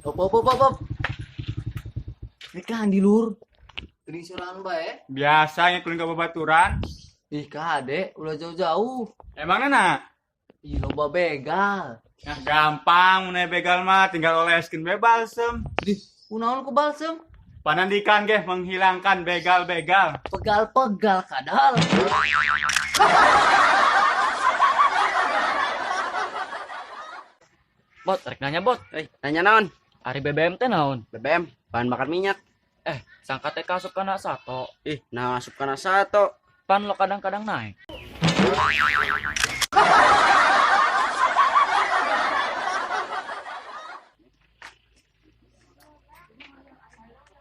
Op op op op op. Nikahan di lur. Geuning sorangan bae. Biasa ngikutin ke babaturan. Ih kade, ulah jauh-jauh. Emangnya nak? Ih loba begal. Nah gampang, mun aya begal mah tinggal oleskeun we balsem. Dih, kunaon ku balsem? Panandikan geh menghilangkan begal-begal. Pegal-pegal kadal. Bot, rek nanya bot. Eh, nanya naon? Ari BBM teh naon? BBM, bahan bakar minyak. Eh, sangka teh asup kana sato. Ih, nah asup kana sato. Pan lo kadang-kadang naik.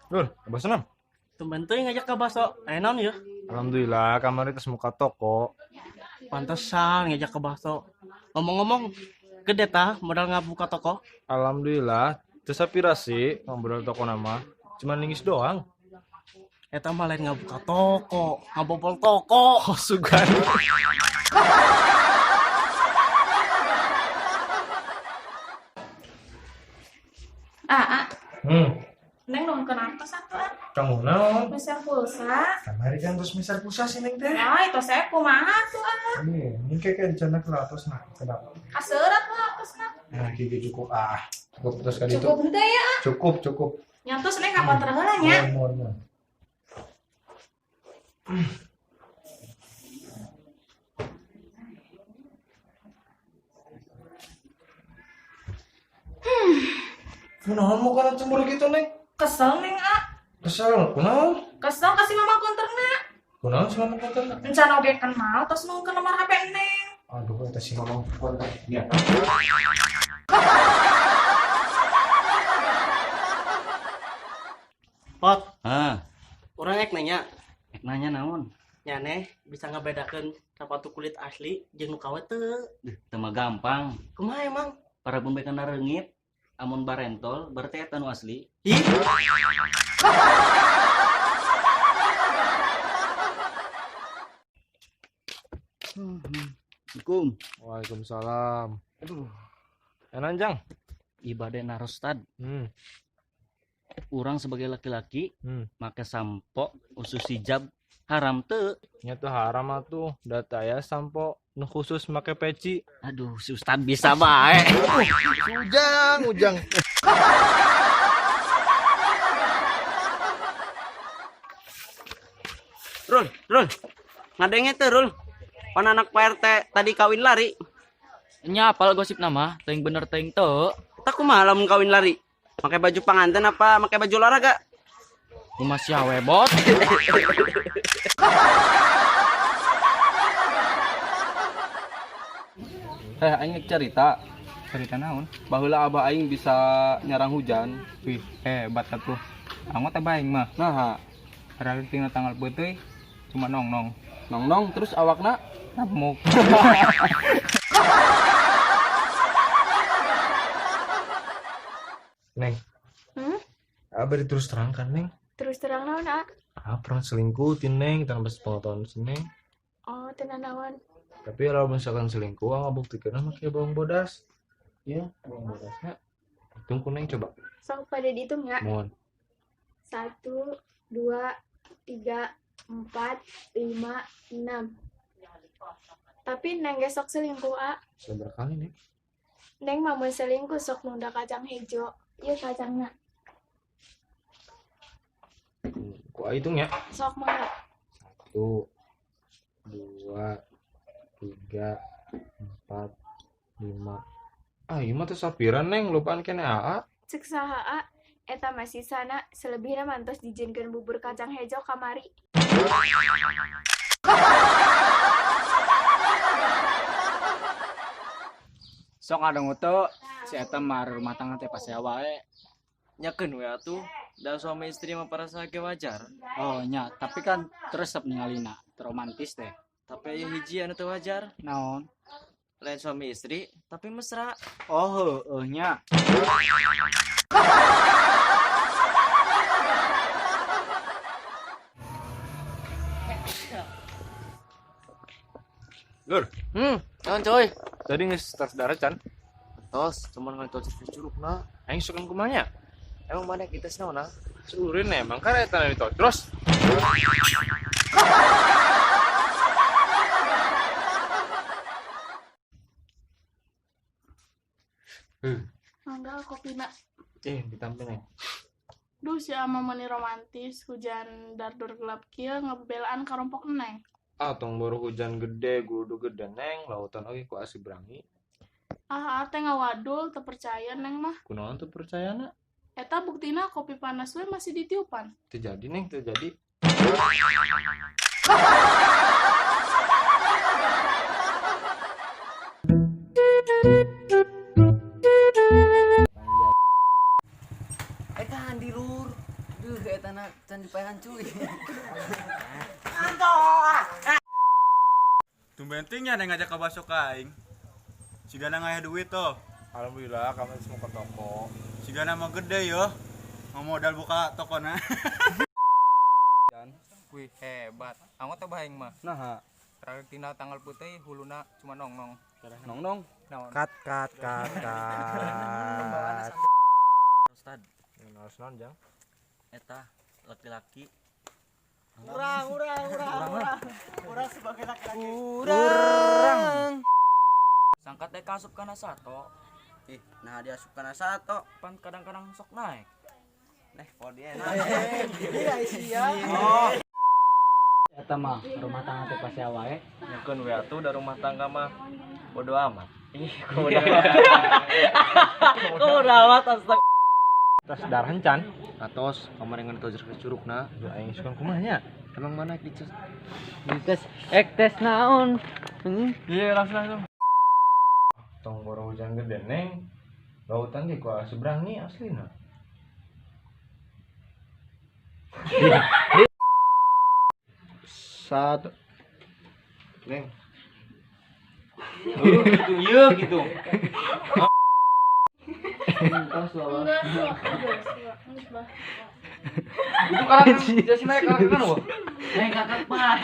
Lur, bakso nam. Tumben teuing ngajak ka baso. Aya naon yeuh? Alhamdulillah, kamari tos muka toko. Pantesan ngajak ke baso. Ngomong-ngomong, gede tah modal ngabuka toko. Alhamdulillah, teu sapira sih ngobrol toko nama. Cuman lingis doang. Eta mah lain ngabuka toko, ngabobol toko. Oh, sugan. Ah, ah. Neng nuhunkeun artos atuh ah. Kamu naon? Meser pulsa. Kamari kan terus meser pulsa sih Neng teh. Ah, itu saya kumaha tuh ah. Ini kayak rencana ke atas nah, kenapa? Kaseurat lah artosna. Nah, gigi cukup ah. Cukup terus kali itu. Cukup henteu ya ah. Cukup, cukup. Nyantos Neng ka konter heula nya. Mohon, mohon. Kunaon mau kana cemburu gitu, Neng? Kesel Neng ah. Kesel, kunaon? Kesel kasih mama konterna. Kunaon si mama konterna? Encan oge kenal tos nuhunkeun nomor HP Neng. Aduh, eta si mama konter. Ya. Pot, Hah, urang ek nanya. Ek nanya naon? Nyaneh bisa ngabedakeun sepatu kulit asli jeung nu KW teu. Duh, teu mah gampang. Kumaha emang? Para bun bae kana reungit, amun barentol berarti eta nu asli. Ih. Assalamualaikum. Waalaikumsalam. Aduh. Enak, Jang? Ibadah naros tad. Urang sebagai laki-laki make sampo usus hijab haram teu. Nya tuh haram atuh, data ya sampo nu khusus make peci. Aduh, si Ustad bisa bae. Ujang, ujang. Rul, Rul. Ngadenge teu, Rul. Pan anak Pak RT tadi kawin lari. Nya apal gosip nama, teuing bener teuing teu. Tak kumaha lamun kawin lari? Make baju panganten apa make baju olahraga? Kumaha sia we, bot? Heh, aing cerita. Cerita naon? Baheula abah aing bisa nyarang hujan. Wih, hebat atuh. Angot abah aing mah. Naha, Padahal tinggal tanggal peuteui cuma nong-nong. Nong-nong terus awakna remuk. Neng. Abah terus terang kan, Neng? Terus terang naon, ah? Ah, pernah selingkuh ti Neng tanpa sepengetahuan si Neng. Oh, tenan naon? Tapi kalau misalkan selingkuh, ah, ngabuktikeun mah kayak bawang bodas. Iya, bawang bodasnya. Hitung ku Neng coba. Sok pada dihitung ya. Mohon. 1, 2, 3, 4, 5, 6. Tapi Neng ge sok selingkuh, ah. Seberapa kali, Neng? Neng mah mun selingkuh sok nunda kacang hejo. Ieu kacangna. Ku hitung ya. Sok mangga. 1, 2, 3, 4, 5. Ah, ieu mah teh sapiran, Neng, lupaan keneh aa. Cek saha, a? Eta mah sisana, selebihna mah entos dijieunkeun bubur kacang hejo kamari. Sok ngadongo teu, si eta mah rumah tangga teh pasea wae. Nyakeun we atuh, da suami istri mah parasa ge wajar. Oh nya, tapi kan resep ningalina, romantis teh. Tapi aya hiji anu teu wajar. Naon? Lain suami istri, tapi mesra. Oh heueuh nya. Lur. Naon coy? Tadi geus tas darah can? Tos, cuman ngan tos servis curugna. Aing sukan kumanya. Emang mana kita naon ah? Seureun emang kan eta itu terus. Mangga kopina. Ditampil nih. Duh si ama meuni romantis hujan dardur gelap kieu ngebelaan karompok neng. Ah, tong baru hujan gede, gudu gede neng, lautan oge ku asih berangi. Ah, teh ngawadul teu percaya neng mah. Kunaon teu percayana? Eta buktina kopi panas we masih ditiupan. Teu jadi neng, teu jadi. Eta handi lur. Duh, eta na can dipaehan cuy. Tumben tingnya neng ngajak ke baso ka aing. Sigana ngaya duit toh. Alhamdulillah kamu semua ke toko. Sigana mah gede yo. Mau modal buka tokona. Wih hebat. Anggot teh aing mah. Nah, terakhir tina tanggal putih huluna cuma nong-nong. Nong-nong. Cut cut cut cut. Ustad, harus naon jang? Eta laki-laki. Urang urang urang urang. Urang sebagai laki-laki. Urang. Sangkat teh kasup kana sato. Ih, nah dia asup kana sato. Pan kadang-kadang sok naik. Neh, oh dia. Iya sia. Oh. Eta mah rumah tangga teh pasti wae. Nyekeun we atuh da rumah tangga mah bodo amat. Ih, bodo amat. Bodo amat astaga. Tas darahan can. Atos kamari ngan tojer ke curugna. Duh aing sukan kumaha nya? Emang mana dices? Dites ek tes naon? Iya, langsung langsung. Tong boro hujan gede neng. Lautan ge ku asih berangi aslina. Satu. Neng. Gitu, iya gitu. Enggak, Itu kalah kan, jasi naik kalah kan, wah. Neng kakak mah.